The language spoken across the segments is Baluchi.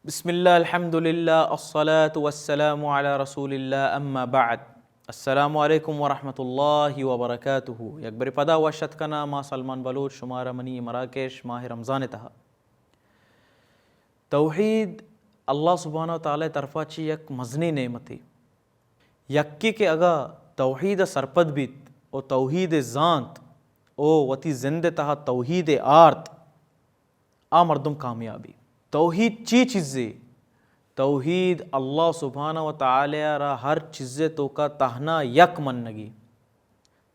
بسم اللہ، الحمدللہ، الصلاة والسلام علی رسول اللہ، اما بعد۔ السلام علیکم ورحمۃ اللہ وبرکاتہ۔ یک برے پدا وش اتک کناں ما سلمان بلوچ شمارا منی مراکش ماہ رمضان ءِ تہا۔ توحید اللہ سبحانہ و تعالی ءِ طرفا چہ یک مزنیں نعمتے۔ یکے کہ اگاں توحید ءَ سرپد بیت و توحید ءَ زانت و وتی زند ءِ تہا توحید ءَ آرت، آ مردم کامیابی۔ توحید چی چیزے؟ توحید اللہ سبحانہ و تعالی ءَ را ہر چیزے توکا تہنا یک منگی۔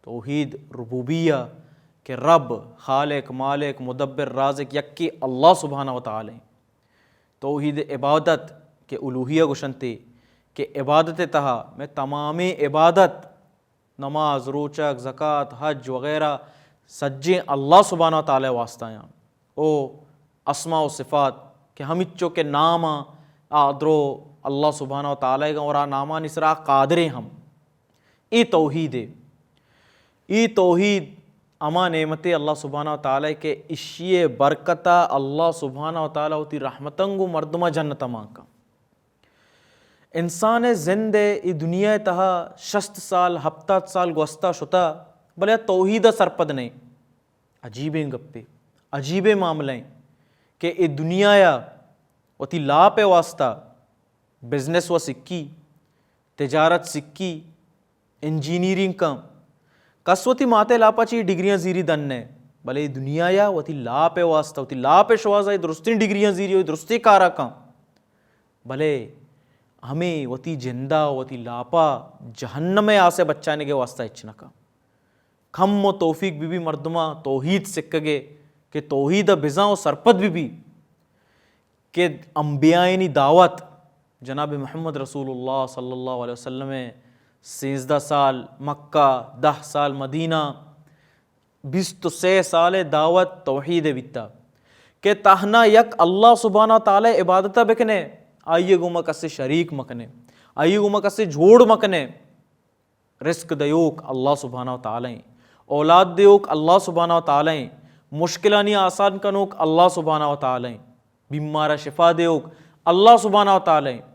توحید ربوبیہ کہ رب، خالق، مالک، مدبر، رازق یکے اللہ سبحانہ و تعالی۔ توحید عبادت کہ الوہیہ گوشنتے، کہ عبادت ءِ تہا میں تمامیں عبادت، نماز، روچگ، زکات، حج وغیرہ سجیں اللہ سبحانہ و تعالی ءِ واسطہ آں۔ او اسماء و صفات کہ ہمچو کہ نام آں، آ درو اللہ سبحانہ و تعالی ءِ گاں اور آ نامانی سرا قادریں ہم۔ اے توحید ہے۔ اے توحید ہما نعمتے اللہ سبحانہ و تعالی کہ اشی ءِ برکتا اللہ سبحانہ و تعالی وتی رحمتاں گوں مردماں جنت ءَ مان کن۔ انسان ءِ زند ءِ اے دنیا ءِ تہا شست سال، ہپتاد سال گوستا شتا، بلے آ توحید ءَ سرپد نہ ایں۔ عجیبیں گپے، عجیبیں معاملہ ایں کہ اے دنیا ءَ وتی لاپ ءِ واسطہ بزنس و سکی، تجارت سکی، انجینئرنگ کن۔ کس وتی مات ءِ لاپا چی ڈگریاں زیری دن نہ، بلے اے دنیا ءَ وتی لاپ ءِ واسطہ، وتی لاپ ءِ شوہازا اے درستیں ڈگریاں زیری و درستیں کارا کن۔ بلے ہمے وتی جندا، وتی لاپا جہنم ءِ آس ءَ بچانگ ءِ واسطہ ہچ نہ کن۔ کم و توفیق بہ بی مردماں توحید سکگ ءِ کہ توحید ءَ بزاں و سرپد بہ بی۔ کہ انبیائینی دعوت، جناب محمد رسول اللہ صلی اللہ علیہ وسلم ءِ سیزدہ سال مکہ، دہ سال مدینہ، بیست و سے سال ءِ دعوت توحید ءِ بیتا کہ تہنا یک اللہ سبحانہ و تعالی ءِ عبادت ءَ بکنے، آئی ءَ گوما کسے شریک مکنے، آئی ءَ گوما کسے جوڑ مکنے۔ رزق دیوک اللہ سبحانہ و تعالی ایں، اولاد دیوک اللہ سبحانہ و تعالی ایں، مشکلانی آسان کنوک اللہ سبحانہ و تعالی ایں، بیمارا شفا دیوک اللہ سبحانہ و تعالی ایں۔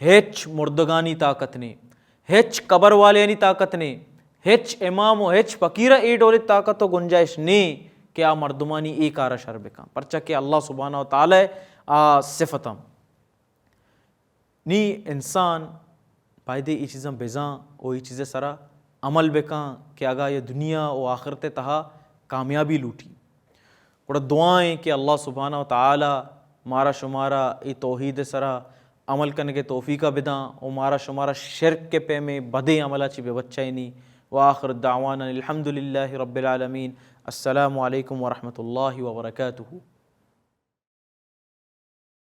ہچ مردگانی طاقت نے، ہچ قبر والیانی طاقت نے، ہچ امام و ہچ فقیرا اے ڈولے طاقت و گنجائش نے کہ آ مردمانی اے کارا شر بکن، پرچا کہ اللہ سبحانہ و تعالی آ صفتاں۔ نی انسان بایدے اے چیزاں بزاں و اے چیزے سرا عمل بکاں کہ اگاں یہ دنیا و آخرت تہا کامیابی لوٹی۔ گڑا دعائیں کہ اللہ سبحانہ و تعالی مارا شمارا اے توحید سرا عمل کنگے توفیقہ بداں و مارا شمارا شرک کے پیمیں بدیں عملا چی بے بچائینی۔ وآخر دعوانا الحمدللہ رب العالمین۔ السلام علیکم ورحمۃ اللہ وبرکاتہ۔